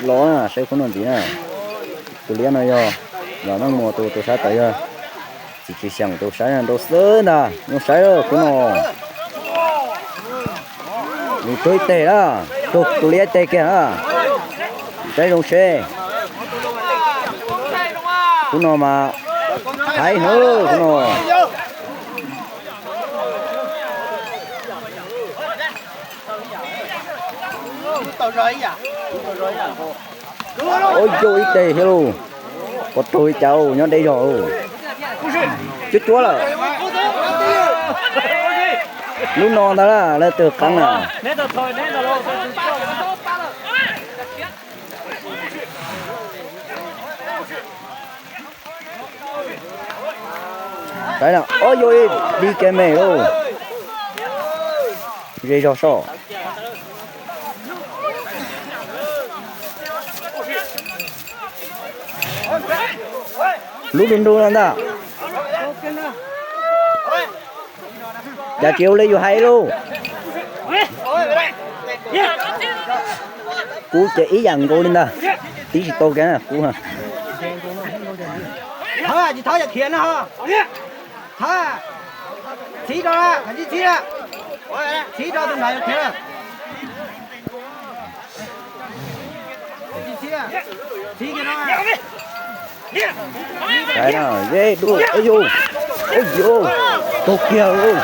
Los na, saib khub no ntxiv na. Tus liab no yog Vam Meej Muas tus, tus sab tod yog Txiv Tsis Xyeem tus, saib nrau xwb ntag, zoo saib khub no. Nws tuag ib teg na, tuag tus liab ib teg kiag na. Saib zoo seb. Khub no mas haib heev khub no. Ua yau ib teg thiab lauj. Pov raug li cas nyob deb zog lauj. Cuab cuab lawm. Lub no ntag na, lawv twb qeeb na. Saib na, ua yau ib dig ke me lauj. Ze zog soj. Lub nrug nrug no ntag. Cas tsis ua li yus hais lauj. Kuv ces ib yam nkaus li ntag. Tib tsis tau kiag na kuv. Thov, tsis thov yog khiav no ho. Thov. Txhiv rau, txhiv, txhiv rau tus nrad yog khiav. Txhiv, txhiv kiag no. Saib na, ze dua, ua yau, ua yau, taug kiag lauj.